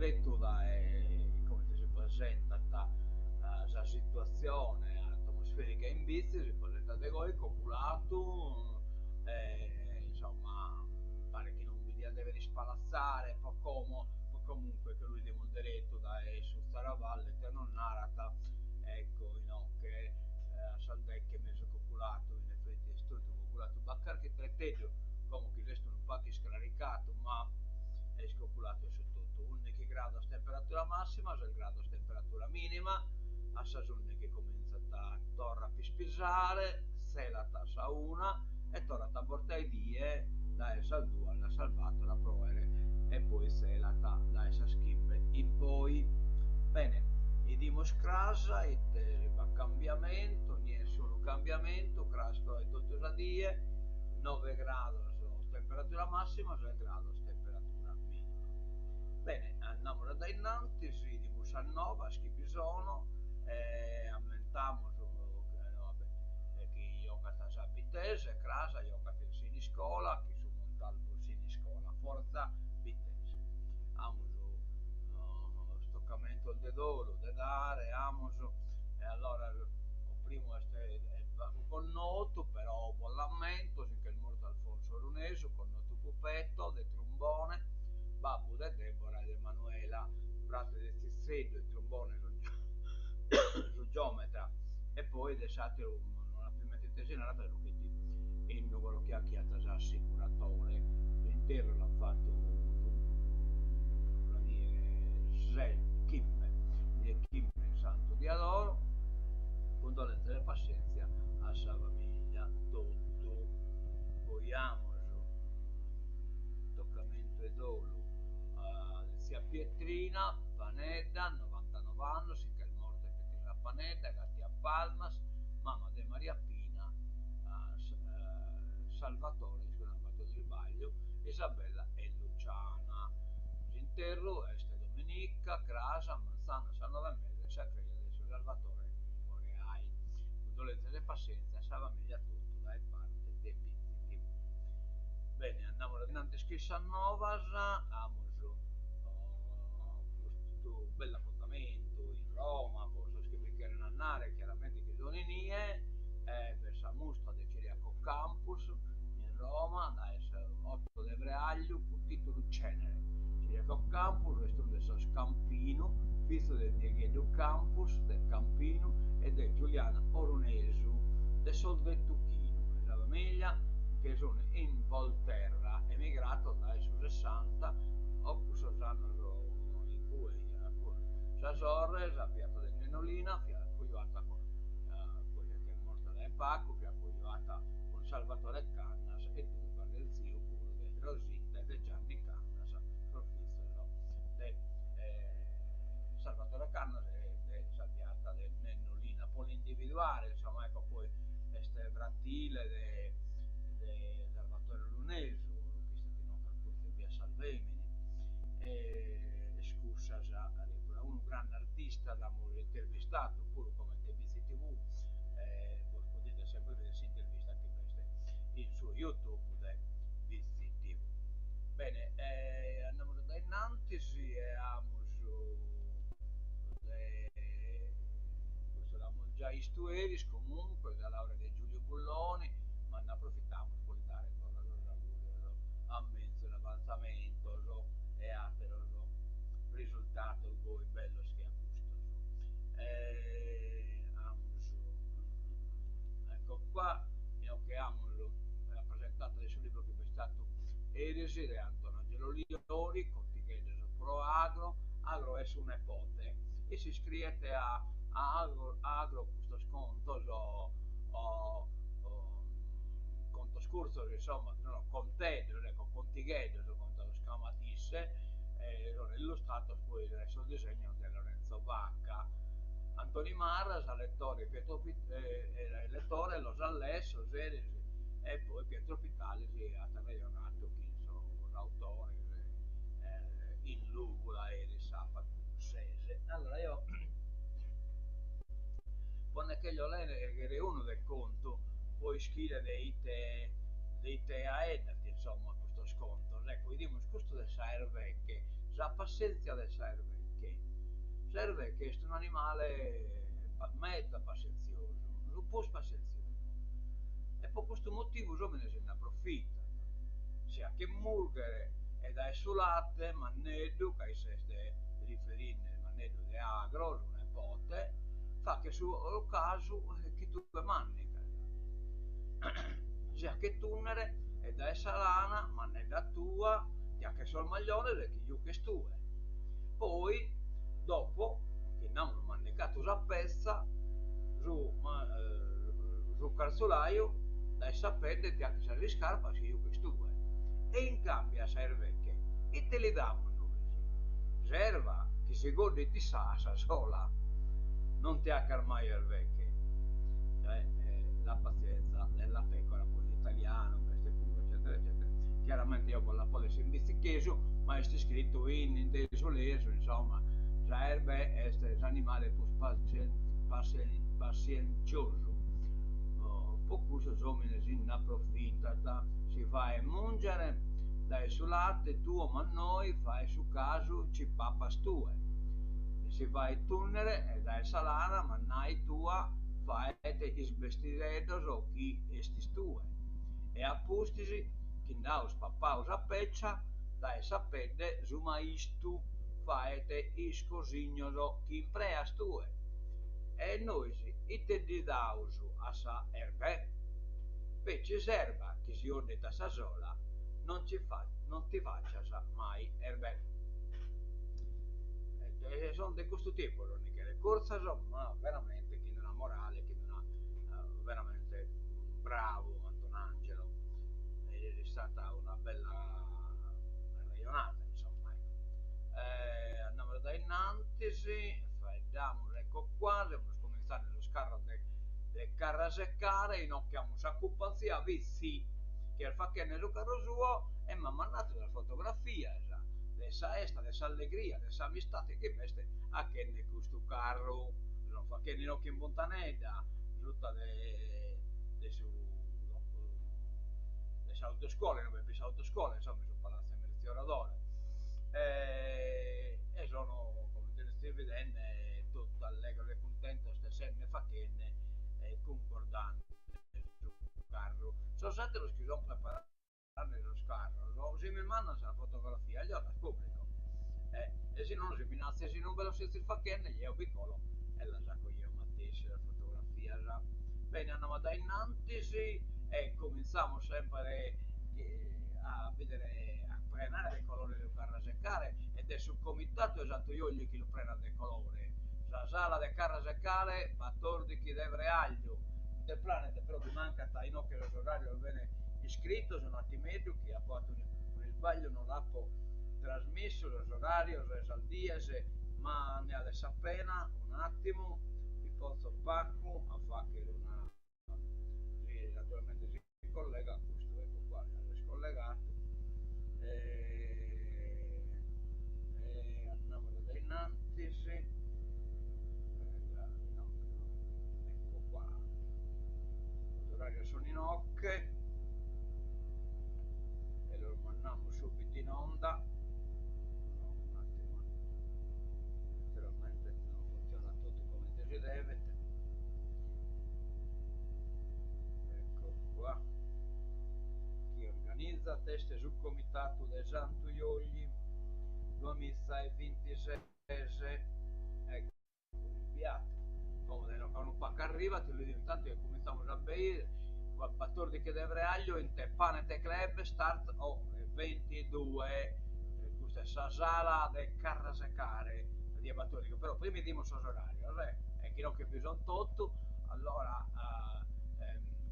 deretu dae comente si presentat sa situatzione atmosferica in Bitzi, si presentat de goi, coculatu e insomma paret chi non bi diat dever ispalatzare pro como, comunque che lu 'idimus deretu dae su Saravalle ite nos narat, ecco inoche a sas deche mesu coculatu, in effetti est totu coculatu, b'at carchi treteddu como chi s'est unu pagu iscraricatu ma est coculatu 'e su totu, undichi grados temperatura massima, ses grados temperatura minima, a sas undichi comintzat torra a pispisare, tzelat a sa una e torrat a bortaedie dae sas duas a sas bator a proere e poi tzelat dae sas chimbe in poi. Bene, 'idimus cras ite si b'at cambiamentu, nessunu cambiamentu, cras proet totu sa die, noe grados temperatura massima, ses grados temperatura minima. Bene, andamus a dae innantis, 'idimus sas novas chi bi sono e ammentamus chi jocat sa Bittese, cras jocat in Siniscola, chin su Montalbo Siniscola, fortza Bittese. Amus sos tocamentos de dolu de dare, amus, e allora su primu est pagu connotu, però bos l'ammento, si nch'est mortu Alfonso Orunesu, connotu Pupetto, de Trumbone, babbu de Debora e de Manuela, frate de Tzitzeddu 'e Trumbone su su giometra e poi de s'ateru non apo in mente ite si narat su chi in Nugoro chi 'achiat s'assicuratore. S'interru l'an fatu sa die ses chimbe die chimbe in Santu Diadoru, cundolentzias e passientzia a sa familia totu. Poi amus tocamentu 'e dolu a tzia Pietrina Panedda, novantanove annos, si nch'est morta Pietrina Panedda, gatia Palmas, mama de Maria Pina, Salvatore, iscusa apo fatu unu isbagliu, Isabella e Luciana. S'interru est dominica, cras, a manzanu a sas noe e mesa in sa creja de su Salvatore in Goreai. Cundolentzias e passientzia a sa familia totu dae parte de Bitzi TV. Bene, andamus a innantis chin sas novas, amus custu bellu apuntamentu in Roma po sos chi bi cheren andare, chiaramente chi sun inie, e b'est sa mustra de Ciriaco Campus in Roma dae s'otto de freagliu cun titulu Cenere. Ciriaco Campus est unu de sos Campinu, fizu de Diegheddu Campus de Campinu e de Giuliana Orunesu de sos de Tuchinu e sa familia nche sun in Volterra emigrados dae su sessanta o cussos annos in cue sa sorre sa biata de Nennolina fiat cojuata cun quella chi est morta dae pagu fiat cojuata cun Salvatore Cannas e duncas est tziu puru de Rosita e de Gianni Cannas sos fizos de Salvatore Cannas e de sa biata de Nennolina po l'individuare insomma ecco poi est fratile de de Salvatore Orunesu chi istat inoghe a curtzu in via Salvemini e iscussas unu grande artista l'amus intervistadu puru comente Bitzi TV e bos podides sempre bider s'intervista chi b'est in su youtube de Bitzi TV. Bene andamus dae innantis e amus de custu l'amus giai 'istu eris comunque sa laurea de Giulio Bulloni ma nd'aprofitamus po li dare torra sos augurios a menzus avantzamentos e ateros risultados goi bellos che a custos. E amus ecco qua inoghe amus rapresentadu de su libru chi b'est istadu eris de Antonangelo Liori, Contigheddos pro Agro, Agro est su nepote, isse iscriet a Agro Agro custos contos o contos curtzos insomma chi sono conteddos ecco contigheddos comente los cramat isse e sono illustrados poi dae sos disegnos de Lorenzo Vacca. Antoni Marras, lettore Pietro lettore los at lessos eris e poi Pietro Pittalis at arrejonadu chin sos autores in Lùvula eris sapadu ses. Allora eo bos nde cherjo lèghere unu de contu po ischire de ite de ite 'aeddat insomma custos contos. Ecco 'idimus custu de sa 'erveche. Sa passentzia de sa 'erveche. Sa 'erveche est un'animale meda passentziosu, su prus passentziosu, e po custu motivu s'omine si nd'aprofitat, si 'achet murghere e dae su late, manneddu, ca isse est riferinde, manneddu de agro, su nepote, fachet su casu chi tue mannicas. Si 'achet tunnere e dae sa lana, mannedda tua, ti 'achet sos magliones chi juches tue. Poi, dopo chi nd'amus mannicatu sa petza, su su cartzulaju dae sa pedde ti 'achet sas iscarpas chi juches tue. E in cambiu a sa 'erveche ite li damus nois? S'erva chi si goddit issa a sa sola. Non ti 'acas mai 'erveche. Cioè la pazienza della pecora, poi in italianu b'est puru eccetera eccetera. Chiaramente eo bos l'apo lessu in bitzichesu, ma est iscritu in desulesu, insomma, sa 'erve est s'animale prus pascienciosu, po cussu s'omine si nd'aprofitat, si faet mungere dae su late tuo mannoi faet su casu ci papas tue, si faet tunnere dae sa lana mannai tua faet is bestireddos chi 'estis tue, e a pustis chi nd'aus papau sa peccia dae sa pedde su maistu faet is cosignos chi impreas tue. E nois ite ddi daus a sa 'erve? Petzi s'erba chi si 'oddit a sa sola, non ci non ti faccias mai 'erve. E son de custu tipu, sos ni cheret curtzos, ma veramente chin una morale, chin una veramente bravu Antonangelo, est istada una bella arrejonada, insomma, ecco. Andamus dae innantis, faeddamus, ecco qua, semus comintzende sos carros de de carrasecare, inoghe amus sa cumpanzia Vitzi, chi est fachende su carru suo e m'at mandatu sas fotografias de sa 'esta, de s'allegria, de s'amistade chi b'est achende custu carru. Lu son fachende inoghe in Funtanedda, suta de de su de s'autoscola, inube b'est s'autoscola, insomma, in su Palazzo Melchior Adore. E sono, comente sezis bidende, totu allegros e cuntentos tessende e fachende e cuncordande su carru. Sos ateros chi son preparande sos carros, si mi mandan sas fotografias jeo las pubblico e si nono si mi nazis inube los sezis fachende jeo bi colo e las aco jeo matessi sas fotografias. Bene andamus a dae innantis e cominzamus sempre a bidere a prenare de colore su carrasecare e de su comitatu 'e Santu Juliu chi lu prenat de colore sa sala de carrasecare batordighi de freagliu The Planet però bi mancant inoghe sos orarios bene iscritos unu attimeddu chi apo atu un'isbagliu non l'apo trasmissu sos orarios e sas dies ma nde 'alet sa pena un'attimu bi ponzo pagu a fagher una si naturalmente si collegat custu ecco qua ja s'est collegatu e e andamus dae innantis ecco qua sos orarios sun inoghe e los mandamus subito in onda un attimo naturalmente non funzionat totu comente si devet ecco qua chi organizat est su comitatu de Santu Juliu duamiza e bintises ecco imbiatu como de a unu pagu arrivat lu 'idimus intantu chi cumintzamus a beire batordighi de freagliu in The Planet Club start ore ventidue custa est sa sala de carrasecare sa die batordighi però prima 'idimus sos orarios e e chi inoghe bi son totu allora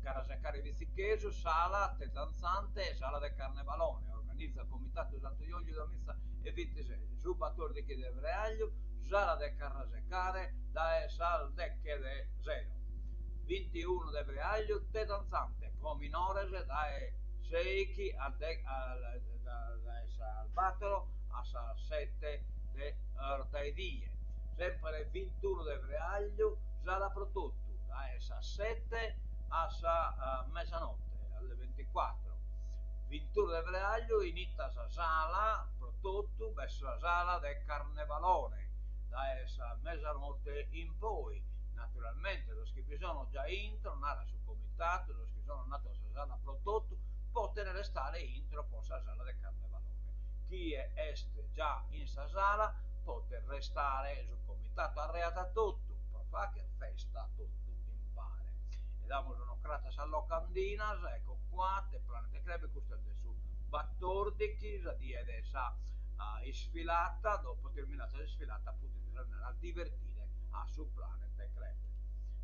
carrasecare bitzichesu sala te dantzante e sala de carnevalone organizat comitatu Santu Juliu duamiza e bintises su batordighi de freagliu sala de carrasecare dae sas deche de sero bintiunu de freagliu te dantzante pro minores dae seichi a dae sas bator a sas sete de 'orta 'e die sempre bintunu de freagliu sala pro totu dae sas sete a sa mesanote alle ventiquattro bintunu de freagliu in ita sa sala pro. Totu b'est sa sala de Carnevalone dae sa mesanote in poi. Naturalmente sos chi bi sono giai intro, narat su comitatu, sos chi sono andados a sa sala Pro Totu poten restare intro po sa sala de Carnevalone. Chie est già in sa sala potet restare, su comitatu arreat a totu pro fagher festa totu impare. E damus un'ocrata a sas locandinas, ecco qua, The Planet Club, custu est de su battordighi, sa die de sa isfilata, dopo terminata s'isfilata podides andare a divertire a su Planet Club.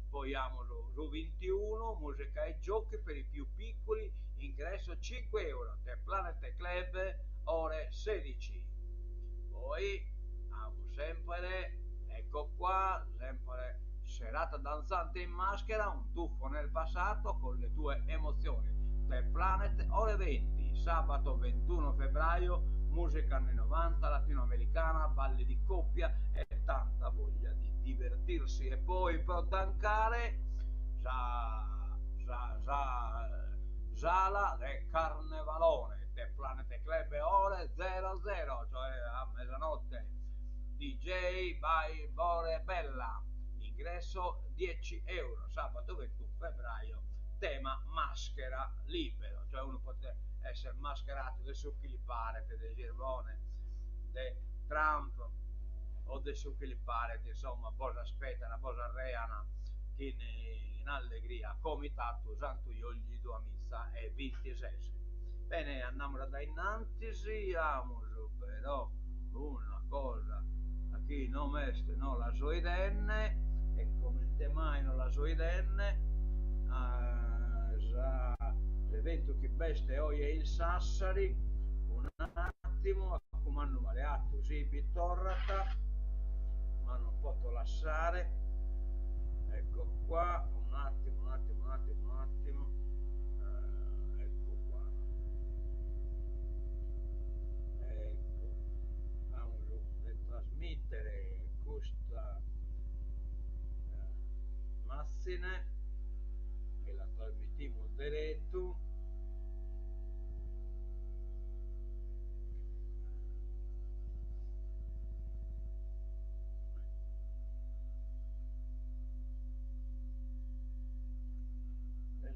Poi amus su vintiunu, musica e giochi per i più piccoli, ingresso cinque euro, The Planet Club, ore sedici. Poi amus sempre, ecco qua, sempre serata danzante in maschera, un tuffo nel passato con le tue emozioni. The Planet, ore 20, sabato 21 febbraio, musica anni 90, latinoamericana, balli di coppia e tanta voglia di divertirsi. E poi pro tancare sa sa sa sala de Carnevalone, The Planet Club ore zero zero, cioè a mesanotte, DJ by Bore Bella, ingresso dieci euro, sabato 21 febbraio, tema maschera libero, cioè unu potet esser mascherato de su chi li paret, de Sirbone, de Trump o de su chi li paret, insomma, bos aspettan, bos arrean chin in allegria, Comitatu Santu Juglli duamiza e bintises. Bene, andamus a dae innantis, amus però una cosa chi no m'est, no la so 'idende, e comente mai no la so 'idende, sa s'eventu chi b'est oje in Sassari, un'attimu, a cumandu maleatu si bi torrat, ma non poto lassare, ecco qua, un attimo, un attimo, un attimo, un attimo, ecco qua, ecco, amus de trasmittere custa matzine e la trasmitimus deretu.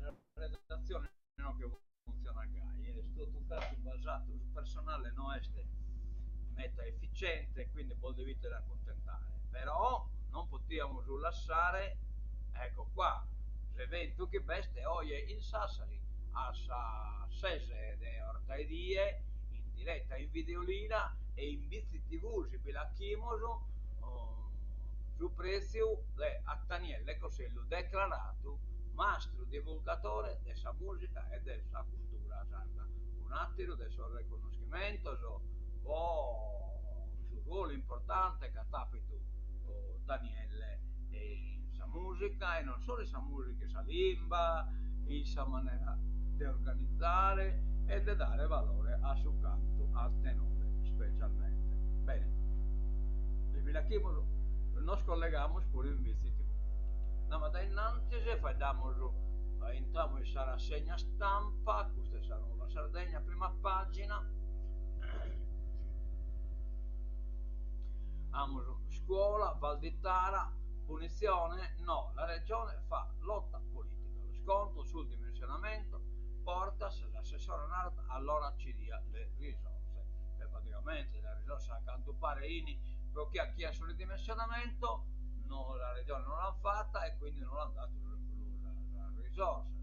Sa redatzione no che funtzionat gai, est totu cantu basatu, su personale no est meta efficiente, quindi bos devides acuntentare, però non potiamus lassare, ecco qua, s'eventu chi b'est oje in Sassari a sas ses de 'ortaedie in diretta in Videolina e in Bitzi TV si bi l'achimus su pretziu de a Tanielle Cossellu declaradu mastru divulgatore de sa mùsica e de sa cultura sarda. Un'àteru de sos reconnoschimentos po su ruolu importante ch'at àpidu Danielle in sa mùsica e non solu in sa mùsica, in sa limba, in sa manera de organizare e de dare valore a su cantu a tenore specialmente. Bene, si bi l'achimus nos collegamus puru in Bitzi TV. Andamus a dae innantis e faeddamus, intramus in sa rassegna stampa, custa est sa Nuova Sardegna, prima pagina, amus scuola, Valditara, punizione? No, la regione fa lotta politica, lo scontro sul dimensionamento, Portas, l'assessore narat allora ci dia le risorse, e praticamente la risorsa a cantu pare 'ini pro chi 'achiat su ridimensionamento, no la regione non l'at fata e quindi non l'ant datu sas risorsas,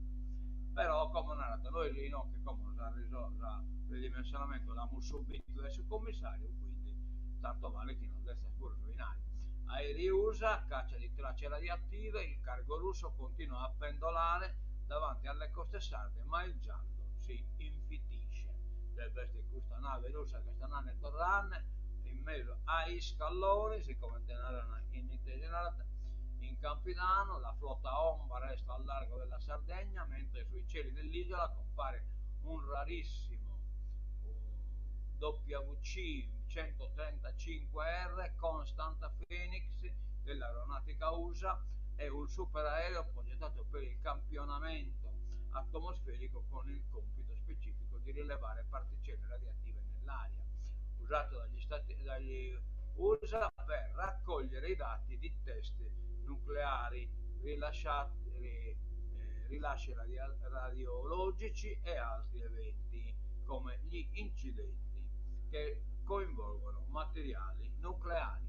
però como narat nois inoghe como sa risorsa ridimensionamento l'amus subidu dae su commissariu quindi tanto vale chi nos detzas puru su 'inari. Aerei USA, caccia di tracce radioattive, il cargo russo continua a pendolare davanti alle coste sarde ma il giallo si infittisce. Cioè b'est custa nave russa chi est andende e torrende in mesu a is callonis, comente naran in ite si narat in Campidano, la flotta Omba resta al largo della Sardegna mentre sui cieli dell'isola compare un rarissimo WC 135R Constant Phoenix dell'aeronautica USA è un superaereo progettato per il campionamento atmosferico con il compito specifico di rilevare particelle radioattive nell'aria. Usato dagli USA per raccogliere i dati di test nucleari, rilasci radiologici e altri eventi, come gli incidenti che coinvolgono materiali nucleari.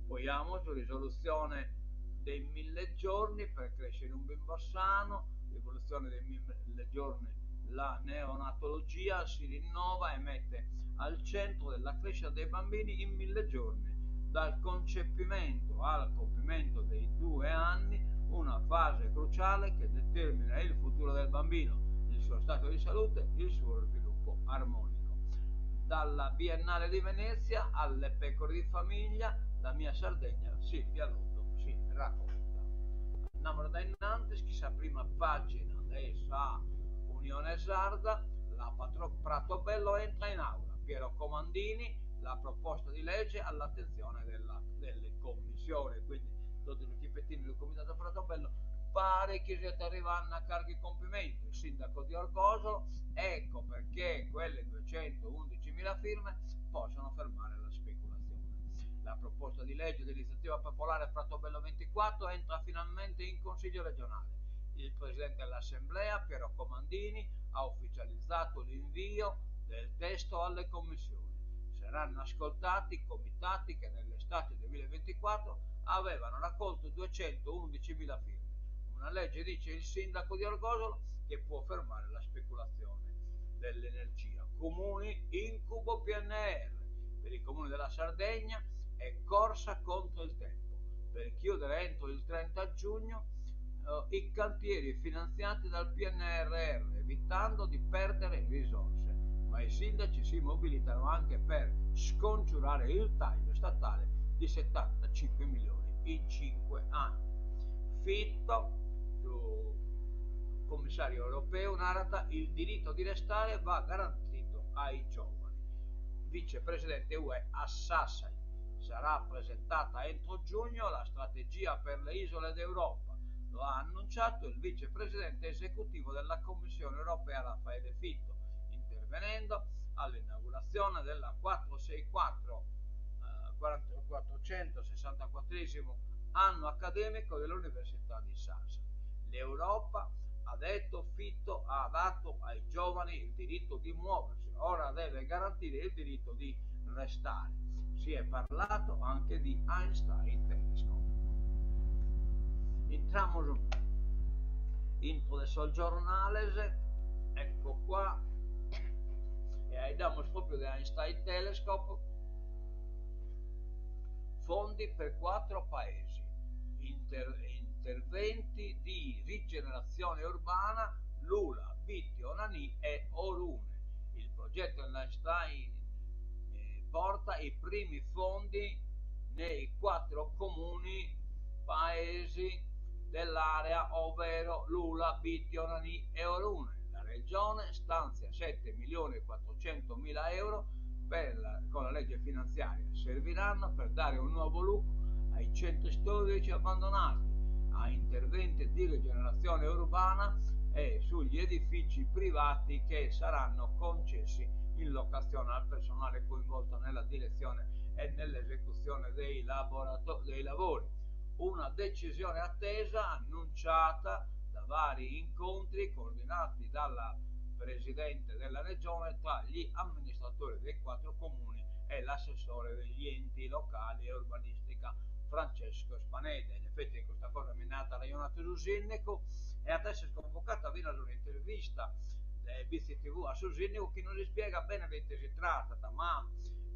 Poi amos risoluzione dei 1000 giorni per crescere un bimbo sano, rivoluzione dei 1000 giorni, la neonatologia si rinnova e mette al centro della crescita dei bambini in 1000 giorni, dal concepimento al compimento dei 2 anni, una fase cruciale che determina il futuro del bambino, il suo stato di salute, il suo sviluppo armonico. Dalla Biennale di Venezia alle pecore di famiglia, la mia Sardegna, Silvia Loddo si racconta. Andiamo da innanzi, chi sa prima pagina de sa Unione Sarda, la Pratobello entra in aula, Piero Comandini, la proposta di legge all'attenzione delle commissioni, quindi tutti gli equipettini del Comitato Pratobello pare che siate arrivando a carchi compimento. Il sindaco di Orgosolo, ecco perché quelle 211.000 firme possono fermare la speculazione. La proposta di legge dell'iniziativa popolare Pratobello 24 entra finalmente in Consiglio regionale. Il presidente dell'Assemblea, Piero Comandini, ha ufficializzato l'invio del testo alle commissioni. Saranno ascoltati i comitati che nell'estate 2024 avevano raccolto 211.000 firme. Una legge, dice il sindaco di Orgosolo, che può fermare la speculazione dell'energia. Comuni, incubo PNR. Per i comuni della Sardegna è corsa contro il tempo. Per chiudere entro il 30 giugno i cantieri finanziati dal PNRR, evitando di perdere risorse. Ma i sindaci si mobilitano anche per scongiurare il taglio statale di 75 milioni in 5 anni. Fitto, su commissario europeo, narrat il diritto di restare va garantito ai giovani. Vicepresidente UE a Sassari. Sarà presentata entro giugno la strategia per le isole d'Europa. Lo ha annunciato il vicepresidente esecutivo della Commissione europea Raffaele Fitto, intervenendo all'inaugurazione della 464esimo anno accademico dell'Università di Sassari. L'Europa, ha detto Fitto, ha dato ai giovani il diritto di muoversi, ora deve garantire il diritto di restare. Si è parlato anche di Einstein Telescope. Entriamo intro de sos giornales, ecco qua, e faeddamus proprio de Einstein Telescope, fondi per 4 paesi, interventi di rigenerazione urbana, Lula, Bitti, Onanì e Orune. Il progetto dell'Einstein porta i primi fondi nei 4 comuni paesi dell'area, ovvero Lula, Bitti, Onanì e Orune. La regione stanzia 7.400.000 euro con la legge finanziaria. Serviranno per dare un nuovo look ai centri storici abbandonati, a interventi di rigenerazione urbana e sugli edifici privati che saranno concessi in locazione al personale coinvolto nella direzione e nell'esecuzione dei lavori. Una decisione attesa, annunciata da vari incontri coordinati dalla Presidente della Regione tra gli amministratori dei 4 comuni e l'assessore degli enti locali e urbanistica Francesco Spanedda. In effetti questa cosa mi è nata ragionata su sindaco e adesso è sconvocata fino ad un'intervista del BCTV a su sindaco che non si spiega bene di che si tratta, ma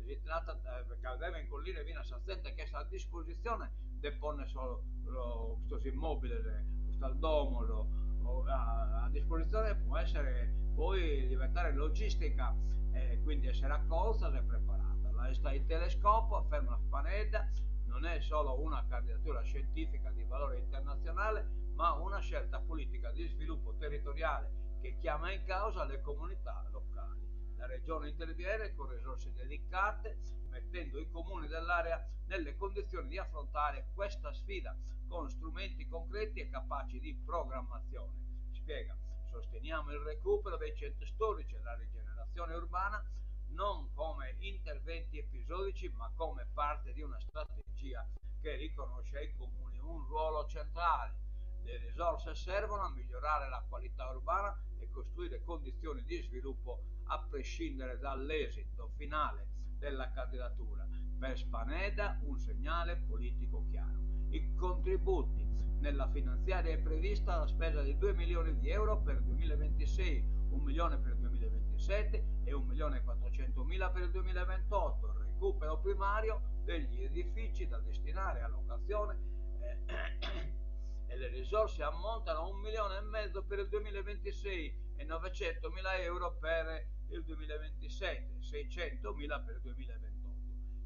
si tratta perché deve incollire fino a Sassente che sta a disposizione depone solo questo immobile, questo domo a disposizione può essere poi diventare logistica e quindi essere accolta e preparata. La Einstein Telescope, afferma Spanedda, non è solo una candidatura scientifica di valore internazionale, ma una scelta politica di sviluppo territoriale che chiama in causa le comunità locali. La regione interviene con risorse dedicate, mettendo i comuni dell'area nelle condizioni di affrontare questa sfida con strumenti concreti e capaci di programmazione. Spiega, sosteniamo il recupero dei centri storici e la rigenerazione urbana non come interventi episodici, politici, ma come parte di una strategia che riconosce ai comuni un ruolo centrale. Le risorse servono a migliorare la qualità urbana e costruire condizioni di sviluppo a prescindere dall'esito finale della candidatura. Per Spanedda un segnale politico chiaro. I contributi nella finanziaria è prevista la spesa di 2 milioni di euro per il 2026, 1 milione per il 2027 e 1 milione e 400 mila per il 2028. Il recupero primario degli edifici da destinare a locazione eh, e le risorse ammontano a 1 milione e mezzo per il 2026 e 900 mila euro per il 2027, 600 mila per il 2028.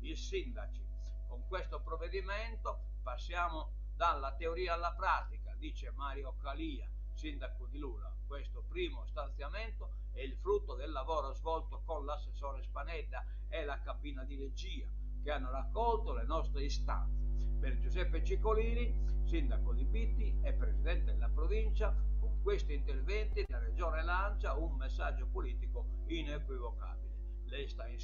I sindaci, con questo provvedimento passiamo dalla teoria alla pratica, dice Mario Calia, sindaco di Lula. Questo primo stanziamento è il frutto del lavoro svolto con l'assessore Spanedda e la cabina di regia, che hanno raccolto le nostre istanze. Per Giuseppe Cicolini, sindaco di Bitti e presidente della provincia, con questi interventi la regione lancia un messaggio politico inequivocabile. L'Einstein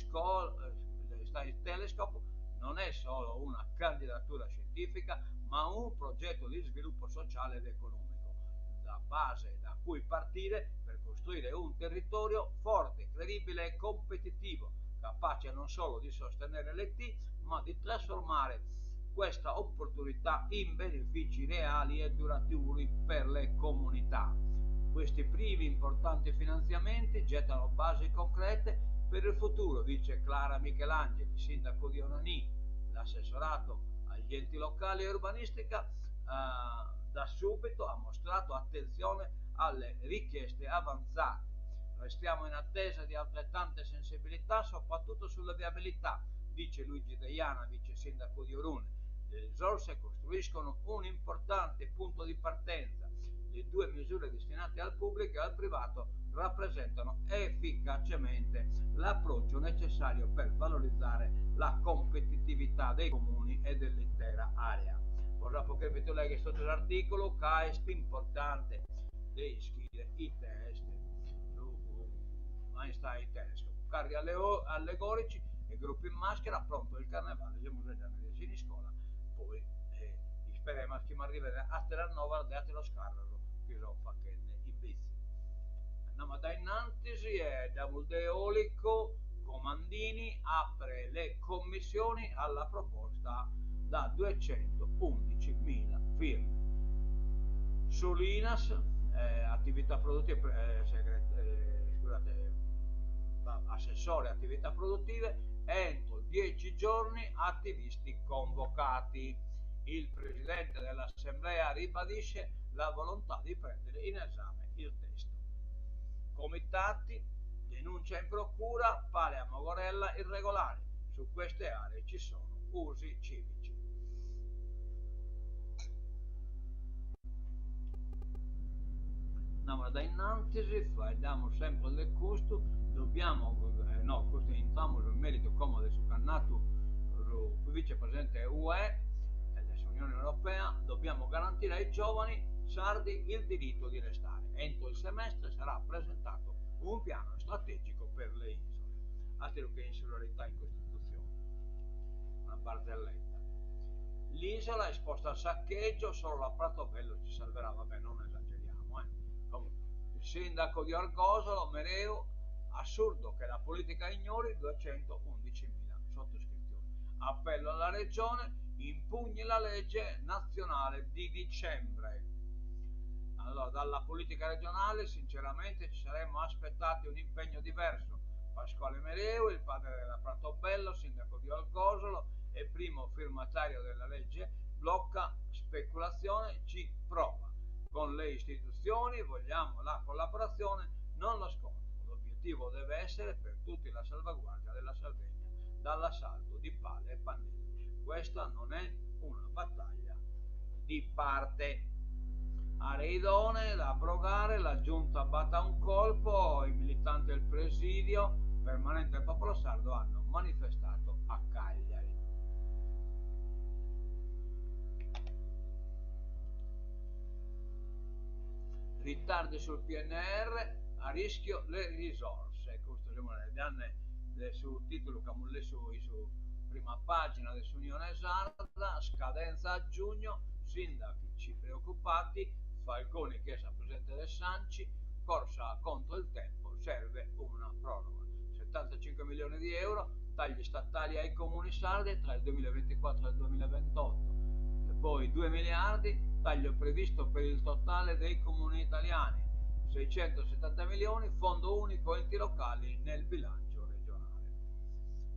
Telescope non è solo una candidatura scientifica, ma un progetto di sviluppo sociale ed economico, da base da cui partire per costruire un territorio forte, credibile e competitivo, capace non solo di sostenere l'ET, ma di trasformare questa opportunità in benefici reali e duraturi per le comunità. Questi primi importanti finanziamenti gettano basi concrete per il futuro, dice Clara Michelangeli, sindaco di Onanì. L'assessorato agli enti locali e urbanistica eh, da subito ha mostrato attenzione alle richieste avanzate. Restiamo in attesa di altrettante sensibilità, soprattutto sulla viabilità, dice Luigi Deiana, vice sindaco di Orune. Le risorse costruiscono un importante punto di partenza. Le due misure destinate al pubblico e al privato rappresentano efficacemente l'approccio necessario per valorizzare la competitività dei comuni e dell'intera area. Bos apo cherfidu legher totu s'articulu ca est importante de ischire ite est su Einstein Telescope. Carri allegorici e gruppi in maschera, pronto il carnevale, semus faeddende de Siniscola, poi isperemas chi m'arrivet ateras novas de ateros carros chi son fachende in Bitzi. Andamus a dae innantis e faeddamus de eolico, Comandini apre le commissioni alla proposta da 211 mila firme. Solinas, eh, attività produttive, eh, segret, eh, scusate, assessore attività produttive, entro 10 giorni attivisti convocati. Il presidente dell'assemblea ribadisce la volontà di prendere in esame il testo. Comitati, denuncia in procura, pale a Mogorella irregolare. Su queste aree ci sono usi civici. Andamus dae innantis, faeddamus sempre de custu, dobbiamo, eh, no, custu intramus in meritu como de su ch'at natu su vicepresidente UE, de s'Unione Europea, dobbiamo garantire ai giovani sardi il diritto di restare. Entro il semestre sarà presentato un piano strategico per le isole. Ateru che insularità in Costituzione. Una barzelletta. L'isola è esposta al saccheggio, solo la Pratobello ci salverà, vabbè non esageriamo. Eh. Comunque, il sindaco di Orgosolo, Mereu, assurdo che la politica ignori 211.000 sottoscrizioni. Appello alla regione, impugni la legge nazionale di dicembre. Allora, dalla politica regionale sinceramente ci saremmo aspettati un impegno diverso. Pasquale Mereu, il padre della Pratobello, sindaco di Orgosolo e primo firmatario della legge blocca speculazione, ci prova. Con le istituzioni vogliamo la collaborazione, non lo scontro. L'obiettivo deve essere per tutti la salvaguardia della Sardegna dall'assalto di pale e pannelli. Questa non è una battaglia di parte. Aree idonee da abrogare, la giunta batta un colpo, i militanti del presidio permanente del popolo sardo hanno manifestato a Cagliari. Ritardi sul PNR, a rischio le risorse. Custu semus faeddende de su titulu chi amus lessu in su Prima pàgina de s'Unione Sarda, scadenza a giugno, sindaci preoccupati, Falconi chiesto al presidente de s'Anci, corsa contro il tempo, serve una proroga. 75 milioni di euro, tagli statali ai comuni sardi tra il 2024 e il 2028. E poi 2 miliardi, taglio previsto per il totale dei comuni italiani, 670 milioni, fondo unico enti locali nel bilancio regionale.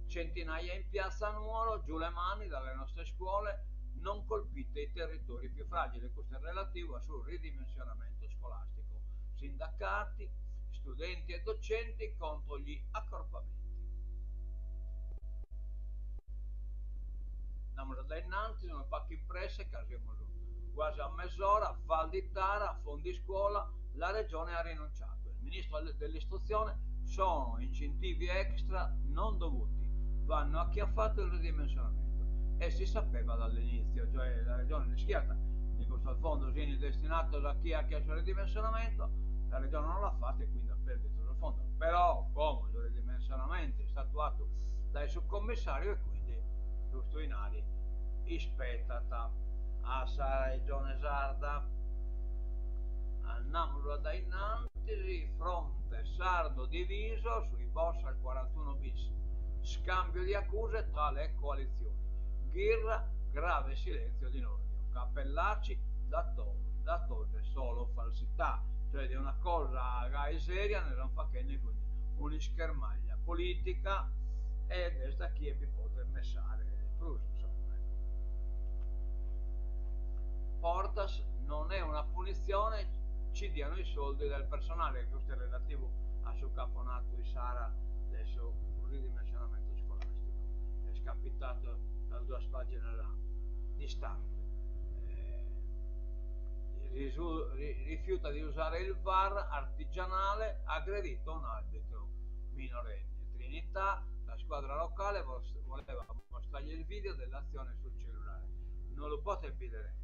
Centinaia in piazza a Nuoro, giù le mani dalle nostre scuole, non colpite i territori più fragili. Questo è relativo al suo ridimensionamento scolastico. Sindacati, studenti e docenti contro gli accorpamenti. Andiamo da innanzi, unu pagu in presse, ca semus quasi a mes'ora, Valditara, fondi scuola, la regione ha rinunciato. Il ministro dell'istruzione sono incentivi extra non dovuti, vanno a chi ha fatto il ridimensionamento e si sapeva dall'inizio, cioè la regione l'ischiat chi custos fondos fin destinados a chi at chiesto su ridimensionamento, la regione non l'at fatu e quindi at perdidu sos fondos, però como su ridimensionamento est istadu atu dae su commissariu e quindi custu inari ispetat a sa Regione Sarda. Andamus a dae innantis, fronte sardo diviso sui boss al 41 bis, scambio di accuse tra le coalizioni, Ghirra, grave silenzio di Nordio, Cappellacci, da da Todde solo falsità, cioè de una cosa gai seria nde sunt fachende un'ischermaglia politica ed est a chie bi podet messare de prus, insomma, ecco. Portas non è una punizione, ci diano i soldi del personale, custu est relativu a su ch'apo natu issara de su ridimensionamento scolastico, est capitadu sas duas paginas distante. Rifiuta di usare il VAR artigianale, aggredito un arbitro minorenne. Trinità, la squadra locale voleva mostrargli il video dell'azione sul cellulare. Non lu potet bidere,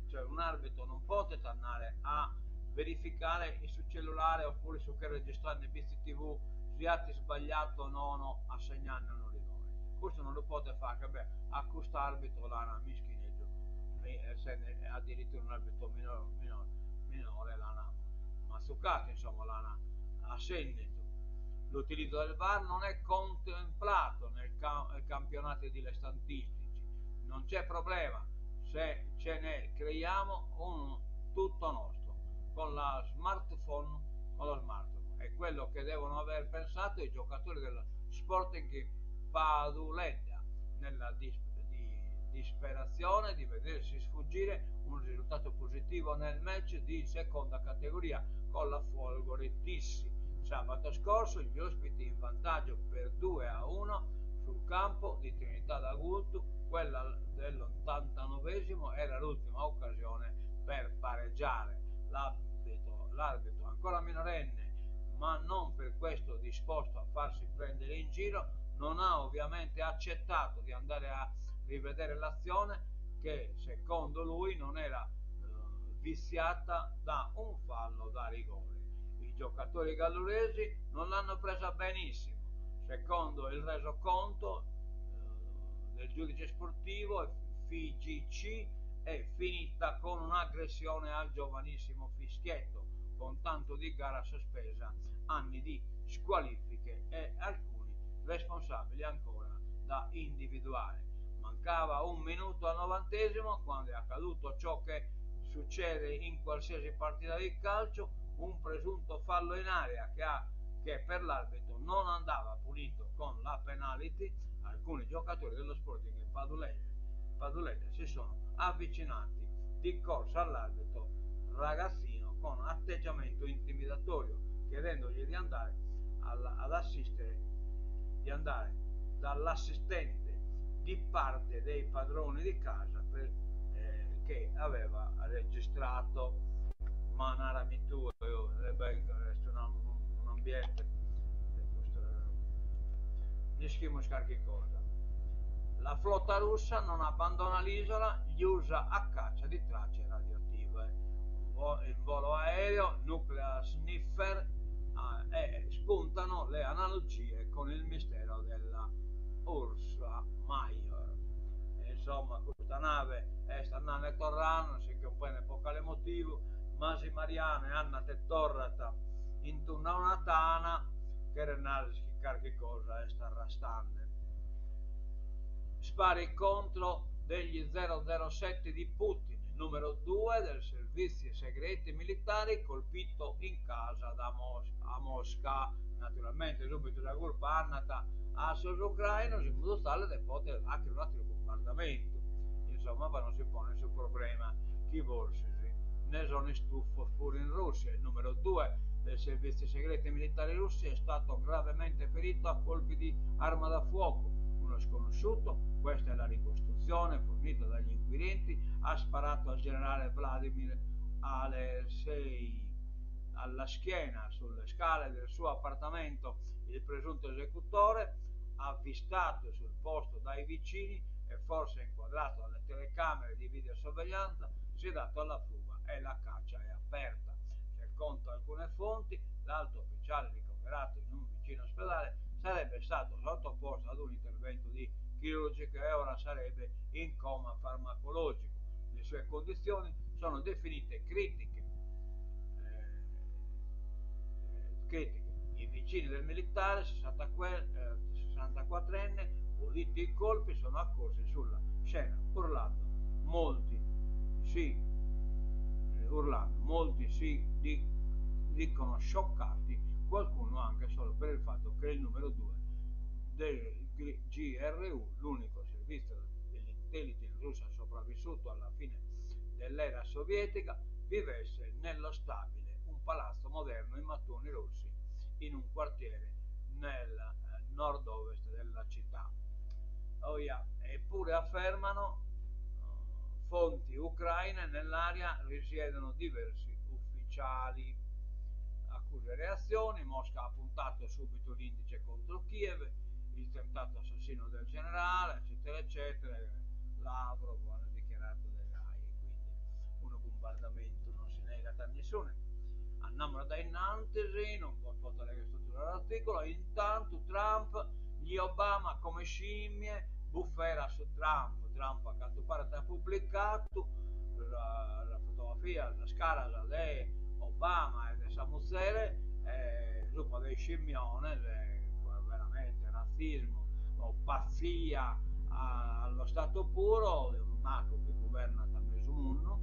cioè un arbitro non potet andare a verificare in su cellulare oppure su che registrande in Bitzi TV si at isbagliatu o nono a segnare unu rigore. Custu non lu potet fagher, beh, a cust'arbitro l'ana mischineddu, essende addirittura un arbitro minore l'ana mazzucatu, insomma l'ana assennitu. L'utilizzo del VAR non è contemplato nei campionati dilettantistici, non c'è problema se ce ne creiamo uno tutto nostro con la smartphone, con lo smartphone. È quello che devono aver pensato i giocatori dello Sporting Paduledda nella disperazione di vedersi sfuggire un risultato positivo nel match di seconda categoria con la Folgore Tissi. Sabato scorso gli ospiti in vantaggio per 2-1 sul campo di Trinità d'Agultu, quella dell'89 era l'ultima occasione per pareggiare. L'arbitro, l'arbitro ancora minorenne, ma non per questo disposto a farsi prendere in giro, non ha ovviamente accettato di andare a rivedere l'azione che secondo lui non era viziata da un fallo da rigore. I giocatori galluresi non l'hanno presa benissimo. Secondo il resoconto del giudice sportivo FIGC è finita con un'aggressione al giovanissimo fischietto, con tanto di gara sospesa, anni di squalifiche e alcuni responsabili ancora da individuare. Mancava un minuto al 90° quando è accaduto ciò che succede in qualsiasi partita di calcio, un presunto fallo in area che per l'arbitro non andava punito con la penalty. Alcuni giocatori dello Sporting Paduledda si sono avvicinati di corsa all'arbitro ragazzino con atteggiamento intimidatorio, chiedendogli di andare ad assistere, di andare dall'assistente di parte dei padroni di casa per, che aveva registrato. Ma narami tue, beh, est un ambiente, custu nd'ischimus carchi cosa. La flotta russa non abbandona l'isola, gli Usa a caccia di tracce radioattive. In volo aereo, nuclear sniffer, e spuntano le analogie con il mistero della Ursa. nave est andende e torrende, non si cumprendet pro cale motivu, ma si Mariane andat e torrat in tundu a una tana, cheret narrer chi carchi cosa est arrastende. Spari contro degli 007 di Putin, numero 2 del servizi segreti militari colpito in casa da Mos a Mosca. Naturalmente subito sa curpa andat a sos ucrainos in modu tale de poder fagher un'ateru bombardamentu, insomma pro non si ponner su problema chi forsis nde sono istufos puru in Russia. Il numero 2 dei servizi segreti militari russi è stato gravemente ferito a colpi di arma da fuoco. Uno sconosciuto, questa è la ricostruzione fornita dagli inquirenti, ha sparato al generale Vladimir Alexei alla schiena sulle scale del suo appartamento. Il presunto esecutore, avvistato sul posto dai vicini e forse inquadrato dalle telecamere di videosorveglianza, si è dato alla fuga e la caccia è aperta. Secondo alcune fonti, l'alto ufficiale ricoverato in un vicino ospedale sarebbe stato sottoposto ad un intervento di chirurgico e ora sarebbe in coma farmacologico. Le sue condizioni sono definite critiche. Eh, critiche. I vicini del militare, 64enne, eh, uditi i colpi, sono accorsi sulla scena urlando. Molti si eh, urlando, molti si di, dicono scioccati, qualcuno anche solo per il fatto che il numero 2 del GRU, l'unico servizio dell'intelligence russa sopravvissuto alla fine dell'era sovietica, vivesse nello stabile, un palazzo moderno in mattoni rossi in un quartiere nel eh, nord-ovest della città. Oh yeah. Eppure affermano eh, fonti ucraine nell'area risiedono diversi ufficiali. Accuse e reazioni, Mosca ha puntato subito l'indice contro Kiev, il tentato assassino del generale, eccetera, eccetera. Lavrov hanno dichiarato dei Rai, quindi unu bombardamentu non si negat a nessune. Andiamo da innanzi, non posso leggere tutto l'articolo. Intanto Trump, gli Obama come scimmie, bufera su Trump. Trump a cantu paret at pubblicato la, la fotografia, sas caras de Obama e de sa muzere, eh, subra de iscimmiones, eh, veramente razzismo o pazzia allo stato puro, de unu macu chi guvernat mesu mundu.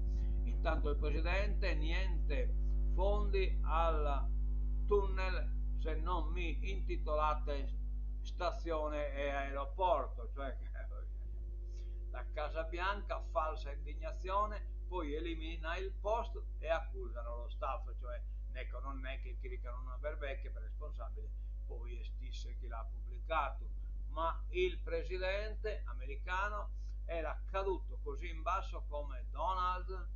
Intanto il presidente, niente fondi al tunnel se non mi intitolate stazione e aeroporto, cioè la Casa Bianca, falsa indignazione, poi elimina il post e accusano lo staff, cioè neco non è che chiricano una berbeche per responsabile, poi est isse chi l'ha pubblicato, ma il presidente americano era caduto così in basso come Donald,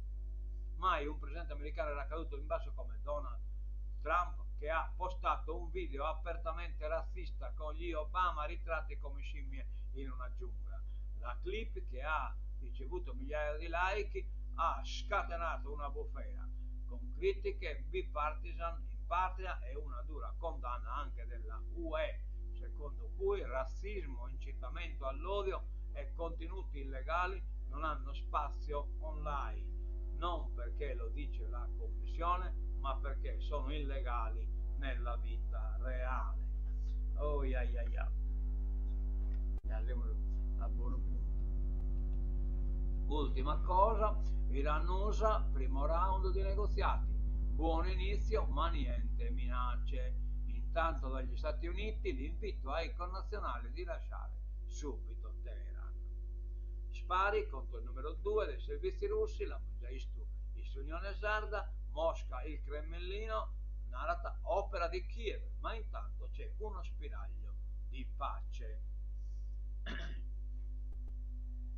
mai un presidente americano era caduto in basso come Donald Trump che ha postato un video apertamente razzista con gli Obama ritratti come scimmie in una giungla. La clip, che ha ricevuto migliaia di like, ha scatenato una bufera con critiche bipartisan in patria e una dura condanna anche della UE, secondo cui razzismo, incitamento all'odio e contenuti illegali non hanno spazio online, non perché lo dice la Commissione, ma perché sono illegali nella vita reale. Oh, ia, ia, ia. Arrivo a buon punto. Ultima cosa, Iran-USA, primo round di negoziati. Buon inizio, ma niente minacce. Intanto dagli Stati Uniti l'invito ai connazionali di lasciare subito Teheran. Spari contro il numero 2 dei servizi russi, l'amus già istu in s'Unione Sarda, Mosca, il Cremlino, narat opera di Kiev, ma intanto c'è uno spiraglio di pace.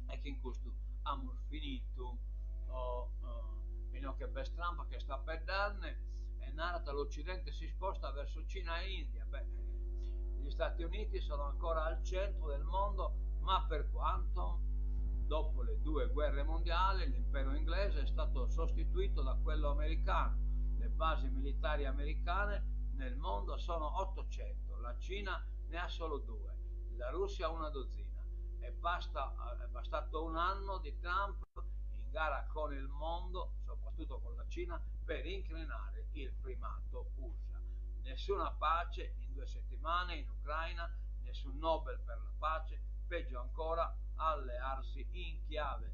E chin custu amus finitu oh, inoghe b'est Trump che est apeddende e narat l'Occidente si sposta verso Cina e India. Beh, gli Stati Uniti sono ancora al centro del mondo, ma per quanto? Dopo le due guerre mondiali l'impero inglese è stato sostituito da quello americano. Le basi militari americane nel mondo sono 800, la Cina ne ha solo due, la Russia una dozzina. È basta, è bastato un anno di Trump in gara con il mondo, soprattutto con la Cina, per incrinare il primato USA. Nessuna pace in 2 settimane in Ucraina, nessun Nobel per la pace, peggio ancora allearsi in chiave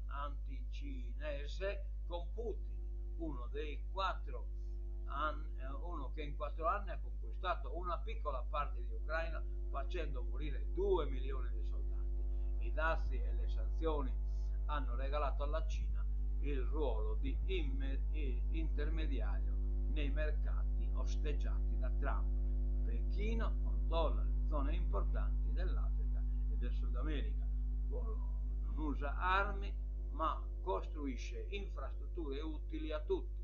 anticinese con Putin, uno che in 4 anni ha conquistato una piccola parte di Ucraina facendo morire 2 milioni di soldati. I dazi e le sanzioni hanno regalato alla Cina il ruolo di intermediario nei mercati osteggiati da Trump. Pechino controlla le zone importanti dell'Africa e del Sud America. Non usa armi, ma costruisce infrastrutture utili a tutti.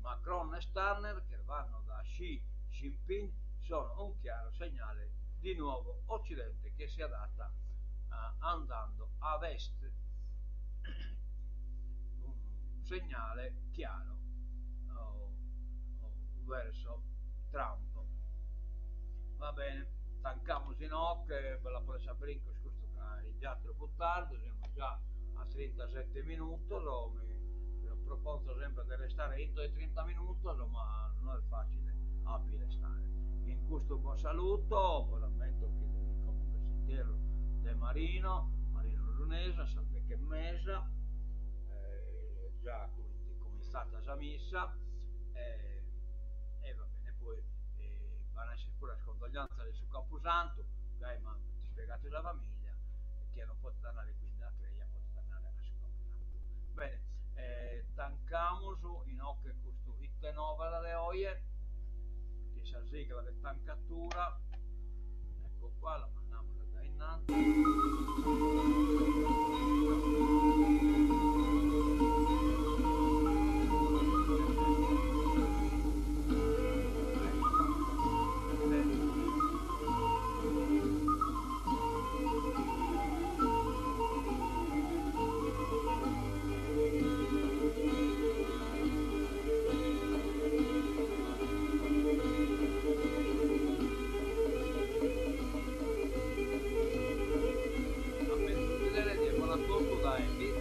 Macron e Starmer, che vanno da Xi Jinping, sono un chiaro segnale di nuovo Occidente che si adatta andando a est. Un segnale chiaro verso Trump. Va bene, tancamus inoghe, bella po sa brincos custu ca est già tropu tardu, semus già a 37 minutos, mi proponzo sempre de restare intro de 30 minutos, ma no est facile a bi restare. In custu bos saluto, bos ammento chi como b'est s'interru de Marino, Marino Orunesa, a sas 10:30, già comintzat sa missa e va bene, poi b'an a esser puru sas condoglianzas in su campusantu, gai m'ant ispiegadu sa familia, chie non podet andare quindi a creja podet andare a su campusantu. Bene, tancamus inoghe custu Ite Novas de oje, chin sa sigla de tancatura, ecco qua, la mandamus a dae innanti. A menzus bidere, die bona a totu dae.